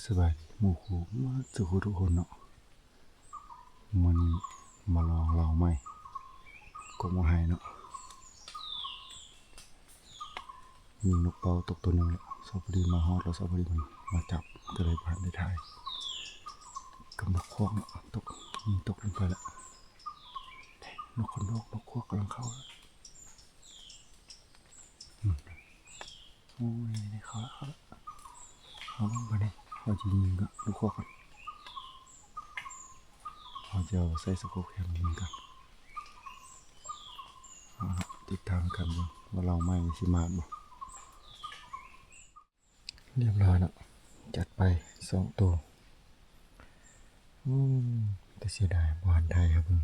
ສະບາຍດີໝູ່ຄູ່ໝົດສູ່ຜູ້ທຸກຄົນເນາະ. ມື້ນີ້ມາລອງລາວໃໝ່ ກົກໝາກໄຮເນາະ. ຍິງນົກເປົ້າຕົກໂຕໜຶ່ງແລ້ວ. ເຊົ້າພໍດີມາຮອດແລ້ວ, ເຊົ້າພໍດີມັນມາຈັບ ກໍເລີຍບໍ່ທັນໄດ້ຖ່າຍ. ກັບນົກຄວກເນາະ ຕົກ ຍິງຕົກລົງໄປແລ້ວ. ນົກຄົນໂດກ ນົກຄວກກຳລັງເຂົ້າແລ້ວ. ອືມ ໂອ້ຍ ນີ້ເຂົ້າລະ ເຂົ້າລະ ເຂົ້າລະ. ບາດນີ້ເຮົາຈະຍິງກັບລູກຄວກກ່ອນ. ເຮົາຈະເອົາໃສ່ສະໂຄບແຄມຍິງກ່ອນ. ເອົາລະ ຕິດຕາມກັນເບິ່ງວ່າລາວໃໝ່ຊິມານບໍ່. ຮຽບຮ້ອຍເນາະ ຈັດໄປສອງໂຕ. ອືມ ແຕ່ເສຍດາຍບໍ່ທັນຖ່າຍໃຫ້ເບິ່ງ.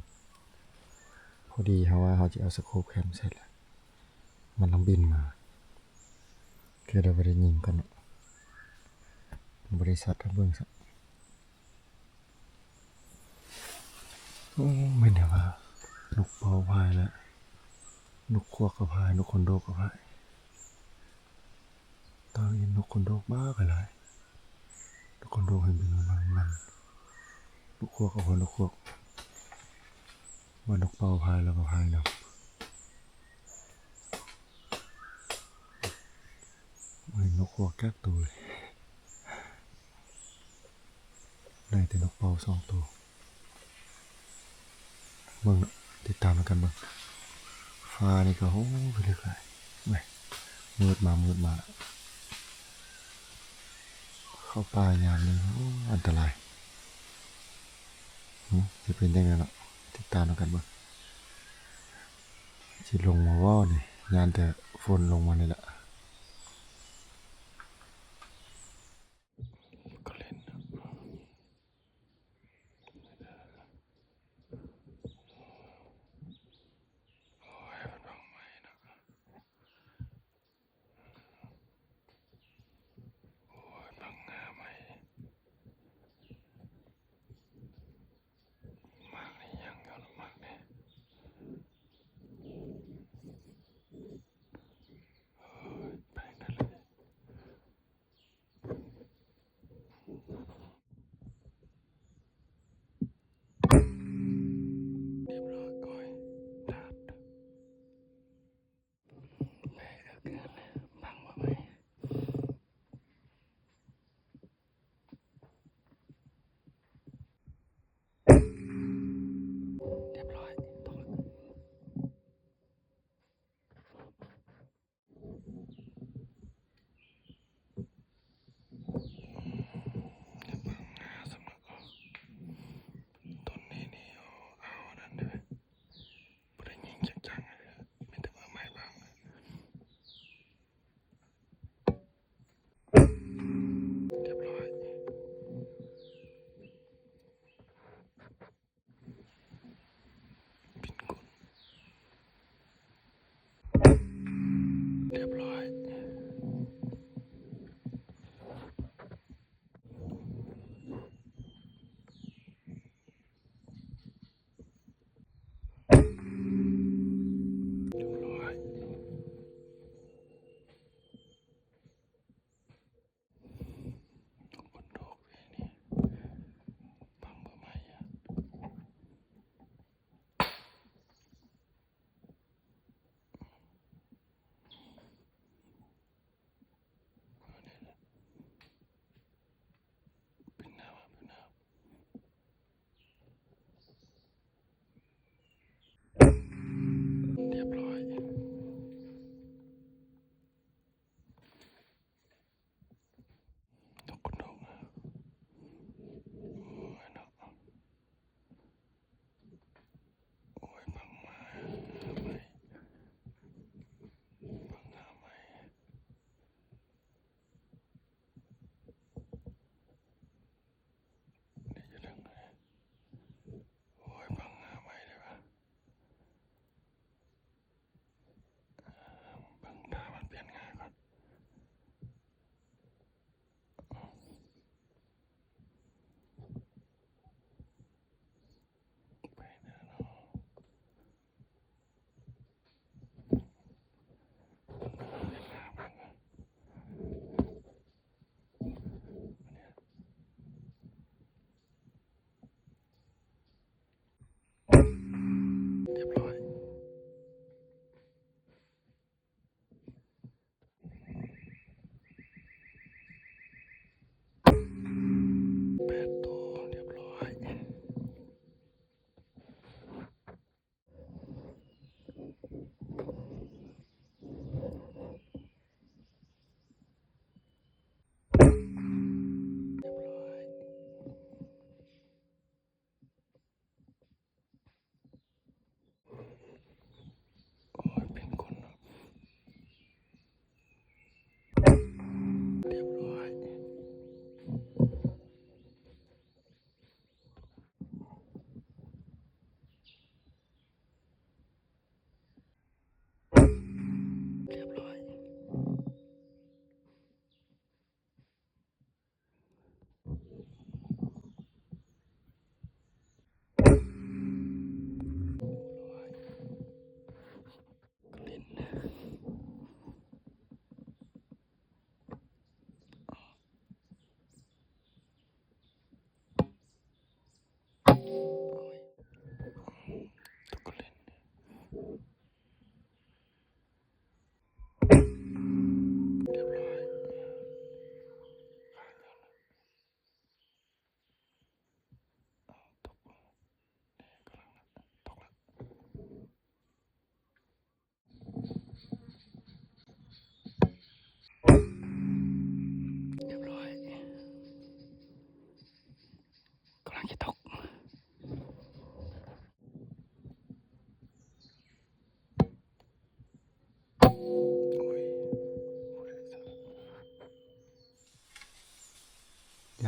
ພໍດີເຮົາວ່າເຮົາຈະເອົາສະໂຄບແຄມໃສ່ລະ ມັນນຳບິນມາ ຄືໄດ້ບໍ່ໄດ້ຍິງກ່ອນເນາະ ບໍ່ໄດ້ຊັດໃຫ້ເບິ່ງຊ້ຳ. ໂອ້ ແມ່ນແທ້ວ່າ ນົກເປົ້າພາຍແລ້ວ ນົກຄວກກໍພາຍ ນົກຄົນໂດກກໍພາຍ. ຕາມເຫັນນົກຄົນໂດກບັກຫຼາຍ. ນົກຄົນໂດກເຫັນເປັນມັນໆ ນົກຄວກກໍພໍ ນົກຄວກ ວ່ານົກເປົ້າພາຍແລ້ວກໍພາຍນຳ. ບໍ່ເຫັນນົກຄວກຈັກໂຕເລີຍ. ໄດ້ແຕ່ນົກເປົ້າສອງໂຕ. ເບິ່ງເນາະ ຕິດຕາມນຳກັນເບິ່ງ. ຟ້ານີ້ກໍ ໂອ້ ເລິກຫຼາຍ. ໂອ້ຍ ມືດມາ ມືດມາ. ເຂົ້າປ່າຍາມນີ້ ໂອ້ ອັນຕະລາຍ. ຫຶ ຊິເປັນຈັ່ງໃດເນາະ ຕິດຕາມນຳກັນເບິ່ງ. ຊິລົງມາບໍ່ນີ້ ຢ້ານແຕ່ຝົນລົງມານີ້ແຫຼະ. ກໍຫຼິ້ນເນາະ. ໂອ້ຍ ມັນບັກໄມ້ເນາະ. ໂອ້ຍ ບັກງ່າໄມ້. ໝາກນີ້ຍັງຢູ່ລະ ໝາກນີ້.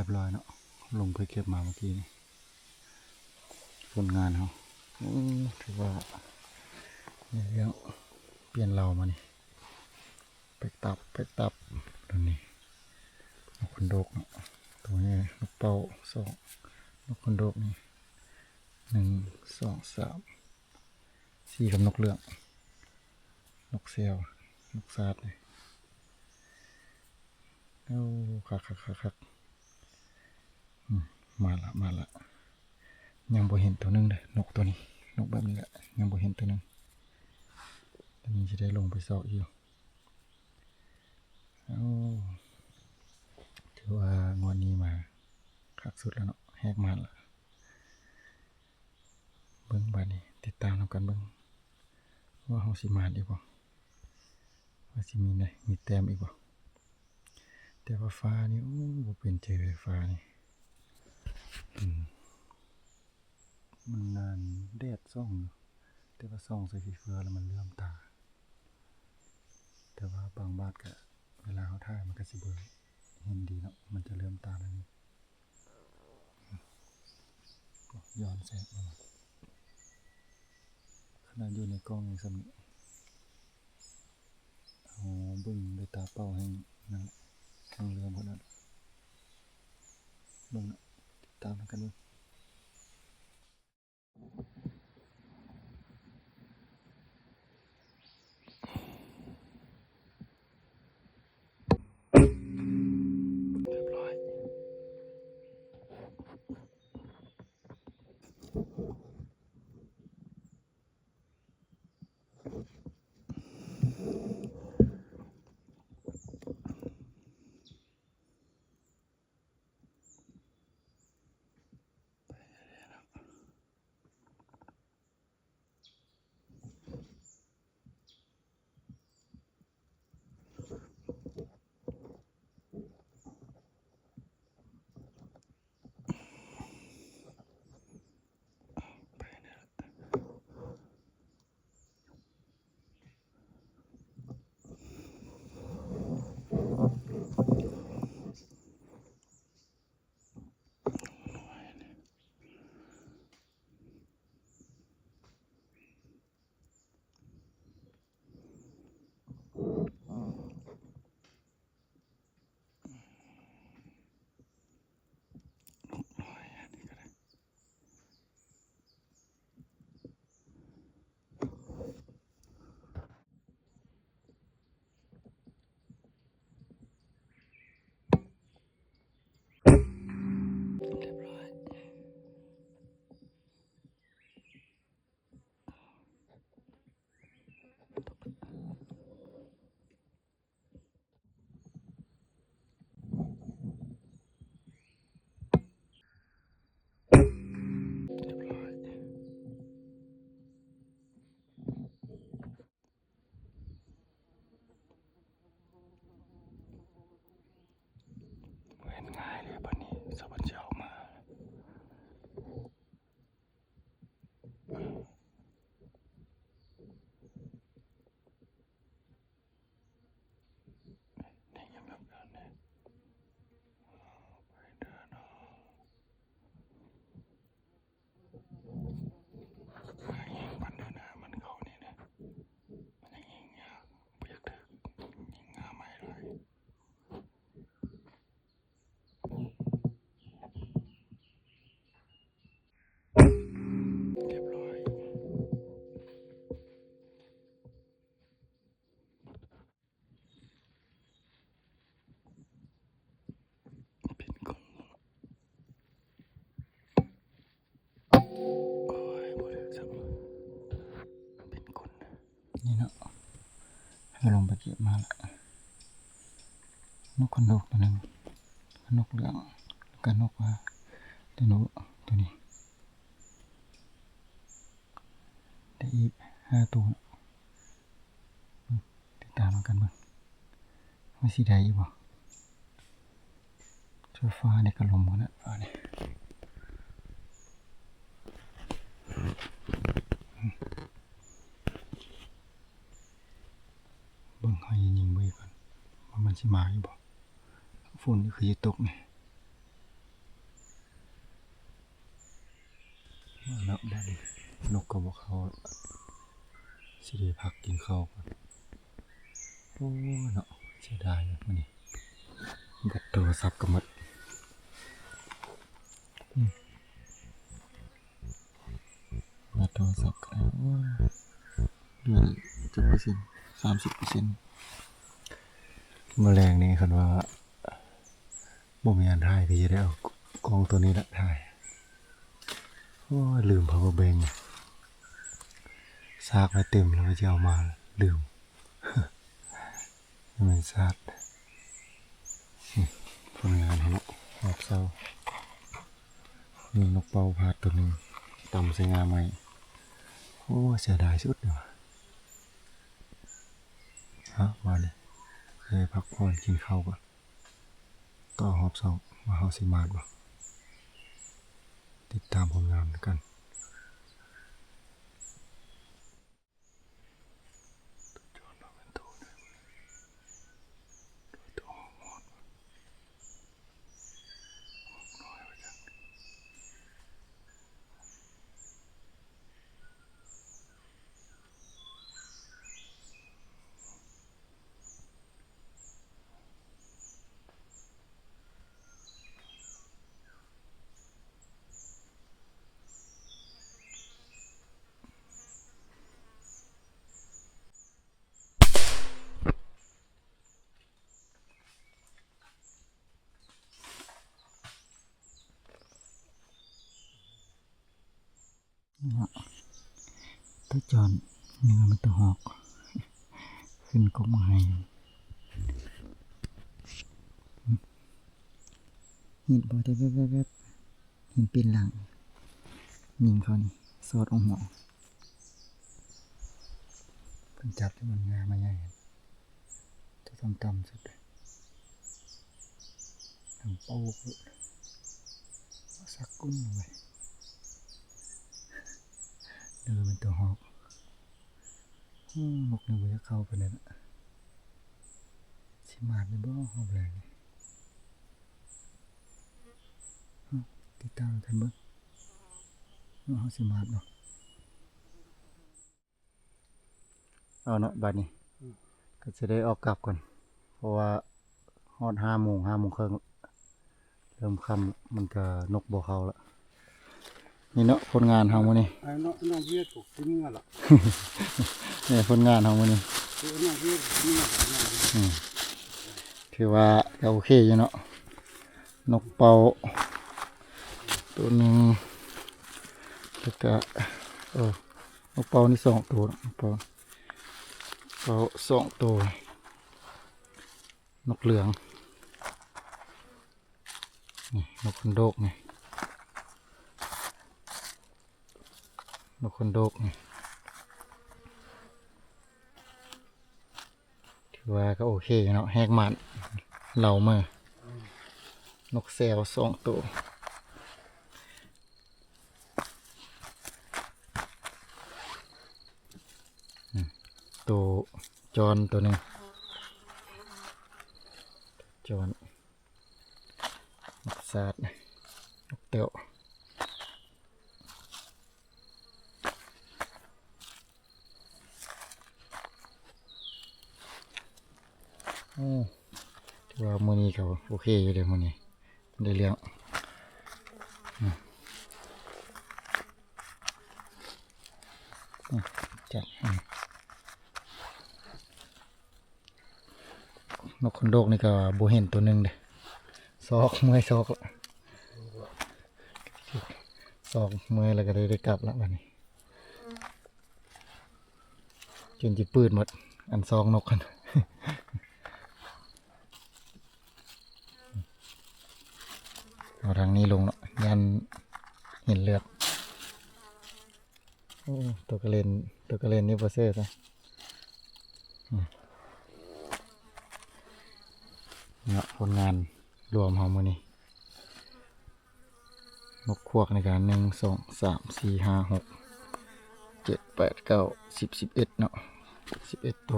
ຮຽບຮ້ອຍເນາະ ລົງໄປເກັບມາເມື່ອກີ້ນີ້ ຜົນງານເຮົາ. ໂອ້ ຖືວ່າໄດ້ເລື່ອງ ປ່ຽນເລົາມານີ້ ແປກຕັບ ແປກຕັບ ໂຕນີ້ ນົກຂົນດົກເນາະ ໂຕນີ້ນົກເປົ້າສອງ ນົກຂົນດົກນີ້ ໜຶ່ງ ສອງ ສາມ ສີ່ ກັບນົກເຫຼືອງ ນົກແຊວ ນົກຊາດນີ້. ໂອ້ ຄັກໆໆໆ ອືມ ມາລະ ມາລະ ຍັງບໍ່ເຫັນໂຕໜຶ່ງເດີ້ ນົກໂຕນີ້ ນົກແບບນີ້ແຫຼະ ຍັງບໍ່ເຫັນໂຕໜຶ່ງ ໂຕນີ້ຊິໄດ້ລົງໄປຊອກອີກ. ໂອ້ ຖືວ່າງວດນີ້ມາຄັກສຸດແລ້ວເນາະ ແຫກໝານລະ. ເບິ່ງບາດນີ້ ຕິດຕາມນຳກັນເບິ່ງ ວ່າເຮົາຊິໝານອີກບໍ່ ວ່າຊິມີແນ ມີແຕ້ມອີກບໍ່. ແຕ່ວ່າຟ້ານີ້ ໂອ້ ບໍ່ເປັນໃຈເລີຍ ຟ້ານີ້ ອືມ ມັນນັ້ນ ແດດສ່ອງຢູ່ ແຕ່ວ່າສ່ອງໃສ່ຟີເຟືອແລ້ວມັນເຫຼື້ອມຕາ ແຕ່ວ່າບາງບາດກະ ເວລາເຮົາຖ່າຍມັນກະຊິບໍ່ເຫັນດີເນາະ ມັນຈະເຫຼື້ອມຕາໜ້ອຍໜຶ່ງ. ຍ້ອນແສງ ຂະໜາດຢູ່ໃນກ້ອງຍັງສ່ຳນີ້ ເຮົາເບິ່ງດ້ວຍຕາເປົ່າແຮ່ງນັ້ນແຫຼະ ແຮ່ງເຫຼື້ອມຂະໜາດ. ເບິ່ງເນາະ ຕິດຕາມນຳກັນເບິ່ງ. ບໍ່ເຫັນງ່າຍເລີຍບາດນີ້ ສະເພິ່ນຊິອອກມາ. ນີ້ເນາະ ເຮົາລົງໄປເກັບມາລະ ນົກຂົນດົກໂຕໜຶ່ງ ນົກເຫຼືອງ ແລ້ວກະນົກວ່າ ໂຕໂນ ໂຕນີ້ ໄດ້ອີກຫ້າໂຕເນາະ ຕິດຕາມນຳກັນເບິ່ງ ວ່າຊິໄດ້ອີກບໍ່. ໂຊຟານີ້ກະລົມຂະໜາດຟ້ານີ້ ເບິ່ງເຮົາຍິງເບິ່ງອີກກ່ອນ ວ່າມັນຊິມາຢູ່ບໍ່. ຝົນນີ້ຄືຊິຕົກນີ້ ນົກກໍບໍ່ເຂົ້າ ຊິໄດ້ພັກກິນເຂົ້າກ່ອນ. ໂອ້ເນາະ ເສຍດາຍມື້ນີ້ ແບັດໂທລະສັບກໍໝົດ ອືມ ແບັດໂທລະສັບກໍໄດ້ ໂອ້ ເຫຼືອຈັກເປີເຊັນ ສາມສິບເປີເຊັນ. ມື້ແລງນີ້ຄັນວ່າ ບໍ່ມີອັນຖ່າຍ ກໍຈະໄດ້ເອົາກ້ອງໂຕນີ້ລະຖ່າຍ. ໂອ້ຍ ລືມ power bank ຊາກໄວ້ເຕັມແລ້ວ ວ່າຈະເອົາມາ ລືມ ແມ່ນຊາກ. ຜົນງານເຮົາເນາະ ຮອບເຊົ້າ ມີນົກເປົ້າພາດໂຕໜຶ່ງ ຕຳໃສ່ງ່າໄມ້. ໂອ້ຍ ເສຍດາຍສຸດເນາະ. ຮະ ມາເລີຍ ໄປພັກຜ່ອນກິນເຂົ້າກ່ອນ. ຕໍ່ຮອບສອງວ່າເຮົາຊິມາດບໍ່ ຕິດຕາມຜົນງານນຳກັນ. ເນາະ ຕົວຈອນ ນຶກວ່າແມ່ນຕົວຮອກ ຂຶ້ນກົກໝາກໄຮ. ເຫັນບໍ່ ແວບໆ ເຫັນປີນຫຼັງ ຍິງເຂົານີ້ ສອດອອກຫົວ. ເພິ່ນຈັບຢູ່ມັນງາມາໃຫຍ່ ຕົວຕ່ຳໆສຸດ ດັງໂປ້ກ ສັກກຸ້ນເລີຍ. ເອີ ແມ່ນຕົວຮອກ. ໂອ້ ນົກນີ້ບໍ່ຢາກເຂົ້າປານໃດລະ ຊິມາດຢູ່ບໍ່ຮອບແລງນີ້? ເອົ້າ ຕິດຕາມກັນເບິ່ງ ວ່າເຮົາຊິມາດບໍ່. ເອົາເນາະ ບາດນີ້ ອືມ ກໍຊິໄດ້ອອກກັບກ່ອນ ເພາະວ່າຮອດຫ້າໂມງ ຫ້າໂມງເຄິ່ງ ເລີ່ມຄ່ຳ ມັນກໍນົກບໍ່ເຂົ້າລະ. ນີ້ເນາະ ຜົນງານເຮົາມື້ນີ້ ໄອ້ນ້ອງ ນ້ອງວຽດກໍກິນເມືອລະ ນີ້ຜົນງານເຮົາມື້ນີ້ ຄືນ້ອງວຽດກໍກິນເມືອລະ ອືມ ຖືວ່າກໍໂອເຄຢູ່ເນາະ ນົກເປົ້າໂຕໜຶ່ງ ແລ້ວກະ ເອີ ນົກເປົ້ານີ້ສອງໂຕເນາະ ນົກເປົ້າ ເປົ້າສອງໂຕ ນົກເຫຼືອງ ນີ້ ນົກຄົນໂດກນີ້ ນົກຄົນໂດກນີ້ ຖືວ່າກໍໂອເຄເນາະ ແຮກໝານເຫຼົ່າເມີ ນົກແຊວສອງໂຕ ອືມ ໂຕຈອນໂຕໜຶ່ງ ຈອນ ນົກສາດ ນົກແຕ້ວ. ໂອ້ ຖືວ່າມື້ນີ້ກໍໂອເຄຢູ່ເດ້ ມື້ນີ້ໄດ້ເລື່ອງ ອືມ ອືມ ຈັດ ອືມ. ນົກຂົນໂດກນີ້ກໍບໍ່ເຫັນໂຕໜຶ່ງເດ້ ຊອກເມື່ອຍຊອກລະ ຊອກເມື່ອຍແລ້ວກໍໄດ້ ໄດ້ກັບລະບາດນີ້ ຈົນຊິປືດໝົດ ອັນຊອກນົກຫັ້ນ ເອົາທາງນີ້ລົງເນາະ ຢ້ານເຫັນເລືອດ. ໂອ້ ຕົວກະເລນ ຕົວກະເລນນີ້ບໍ່ເຊີຊະ ອືມ ເນາະ ຜົນງານລວມເຮົາມື້ນີ້ ນົກຄວກນີ້ກະ ໜຶ່ງ ສອງ ສາມ ສີ່ ຫ້າ ຫົກ ເຈັດ ແປດ ເກົ້າ ສິບ ສິບເອັດເນາະ ສິບເອັດໂຕ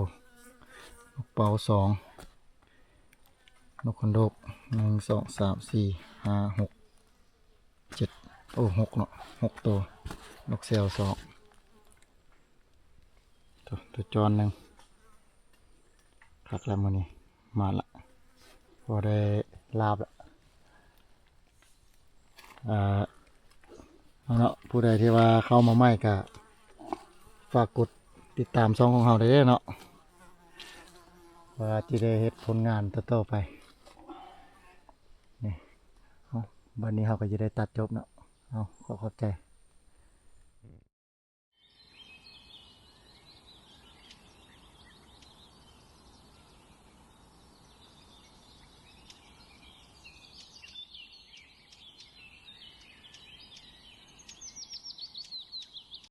ນົກເປົ້າສອງ ນົກຂົນໂດກ ໜຶ່ງ ສອງ ສາມ ສີ່ ຫ້າ ຫົກ ເຈັດ ໂອ້ ຫົກເນາະ ຫົກໂຕ ນົກແຊວສອງ ໂຕ ໂຕຈອນໜຶ່ງ. ຄັກແລ້ວມື້ນີ້ ມານລະ ພໍໄດ້ລາບລະ. ເອີ ເອົາເນາະ ຜູ້ໃດທີ່ວ່າເຂົ້າມາໃໝ່ກະຝາກກົດຕິດຕາມຊ່ອງຂອງເຮົາໄດ້ເດີເນາະ ວ່າຊິໄດ້ເຮັດຜົນງານຕໍ່ໆໄປ. ນີ້ ເອົາ ບັດນີ້ເຮົາກໍຈະໄດ້ຕັດຈົບເນາະ. ເອົາ ຂໍຂອບໃຈ.